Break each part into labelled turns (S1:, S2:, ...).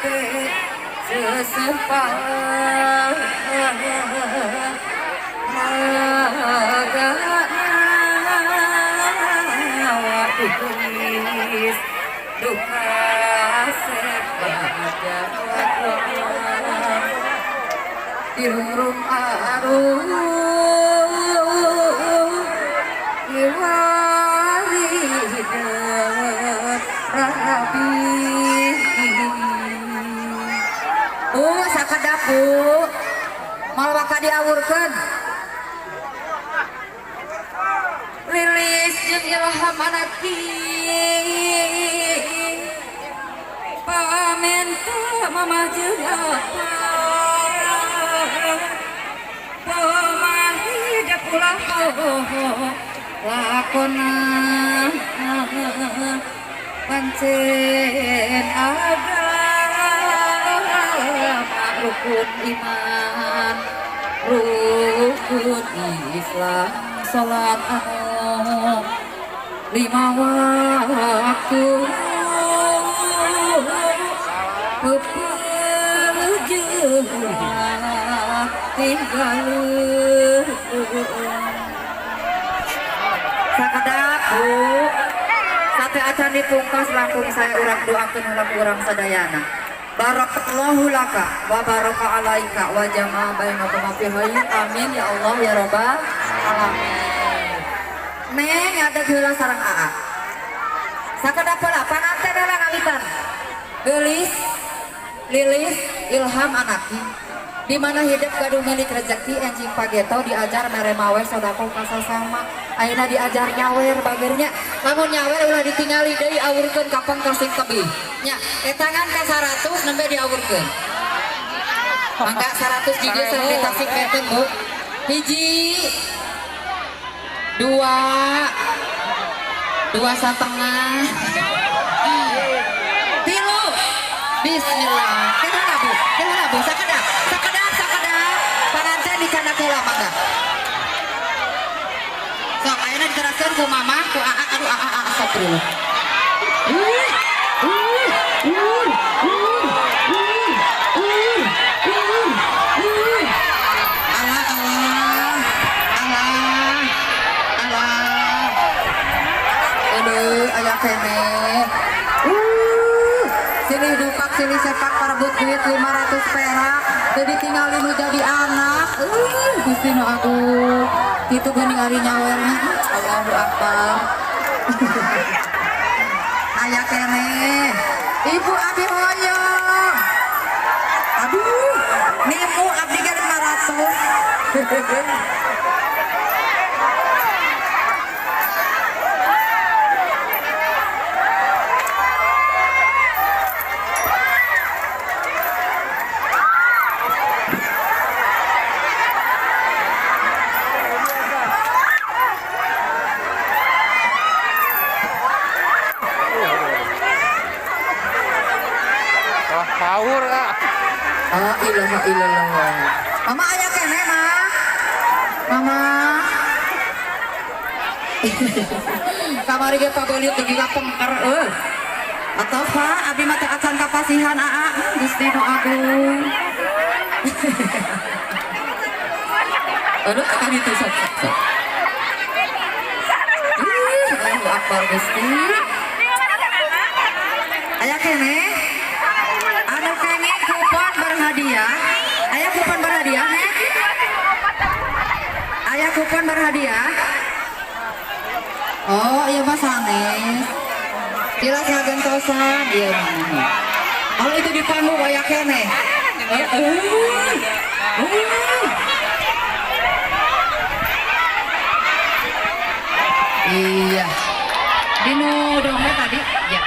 S1: Hate sesepan raga iblis duka sepadan dirurung arum diwari rabi. Oh, sakedap, Bu, mal waka diawurkeun. Lilis jeung Ilham anaki pamenta mamah jeung apa pemahi ulah lakona pancen agama rukun iman, rukun Islam, salat anu lima waktu, pepejeun tinggaleuh. Sakedap, Bu, sate acan dipungkas, langkung saya urang doakeun heula ku urang sadayana. Barakallahu laka wa baraka alaika wa jama'a bainakuma fi khair. Amin ya Allah ya rabbal alamin. Neng, ngadeg heula sareng Aa. Sakedap heula, panganten heula ngawitan. Geulis, Lilis, Ilham anaki. Di mana hidup gaduh milik rezeki, enjing pageto diajar mere mawe sodakoh ka sasama. Ayeuna diajar nyawer bagernya. Lamun nyawer ulah ditingali deui, awurkeun kapengker sing tebih. Nya, etangan ka 100 nembe diawurkeun. Mangga 100 gigi sareng di Tasik benten, Bu. Hiji, dua, 2,5, tilu. Bismillah. Kena, Bu, kena, Bu. Sakedap, sakedap, sakedap. Panganten dicandak heula, mangga. Sok, ayeuna diteraskeun ku mama, ku aa, aduh, aa, aa, astagfirullah. Uh, uh, uh, uh, uh, uh, uh. Allah, Allah, Allah, Allah. Aduh, aya keneh. Silih dupak, silih sepak, parebut duit 500 perak. Jadi tinggalin nu jadi anak. Gusti nu agung. Kitu geuning ari nyawerna. Allahu Akbar. Aya keneh. Ibu, abi hoyong. Aduh, nimu abdi ge 500.
S2: Wah, power ah.
S1: La ilaha illallah. Mama, aya keneh, Ma. Mama. Kamari ge pabeulit dugi ka pengker euy. Atau Pak, abi mah teu acan kapasihan aa, Gusti nu agung. Aduh, kan itu sok sok sok. Ih, Allahu Akbar Gusti. Aya keneh. Anu kenging kupon berhadiah. Aya kupon berhadiah, Nek? Aya kupon berhadiah? Oh, iya mah sanes. Jelas ngagentosan, iya mah. Kalau itu di panggung aya keneh. Eh, eh, eh. Iya. Dinu dompet tadi? Ya.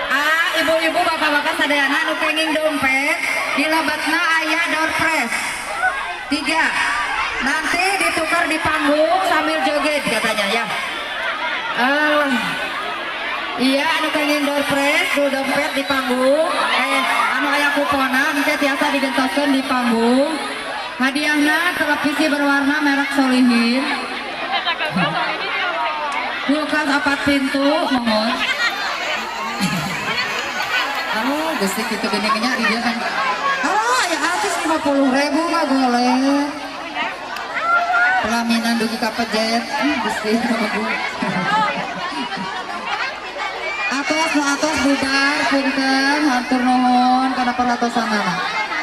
S1: Ah, ibu-ibu, bapak-bapak sadayana anu kenging dompet, di lebatna aya door prize. Tiga. Nanti ditukar di panggung sambil joget katanya ya. Ah. Iya, anu kenging door prize, du dompet di panggung, eh, anu aya kuponan engke tiasa digentoskeun di panggung. Hadiahna televisi berwarna merek Solihin. Kulkas 4 pintu, mohon. Oh, Gusti kitu geuning nya di dieu kan. Oh, aya artis 50.000 mah boleh. Pelaminan dugi ka pejet. Gusti Bu. Atos nu atos bubar, punten, hatur nuhun kana perhatosanana.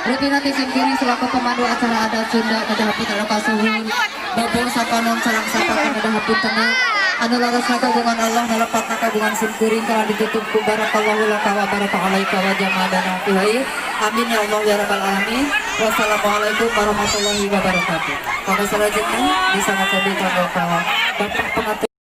S1: Rupina ti simkuring selaku pemandu acara adat Sunda kedah putra kasuhun. Bobol sapanon sareng sapa kedah hapuntenna. Anu laras kagungan Allah, nu lepatna kagungan simkuring, kalau ditutup ku barakallahu laka wa baraka alaika wa jama'a dana fi khair. Amin ya Allah ya rabbal alamin. Wassalamualaikum warahmatullahi wabarakatuh. Kami selanjutnya bisa ngacobi kanggo ka Bapak pengatur.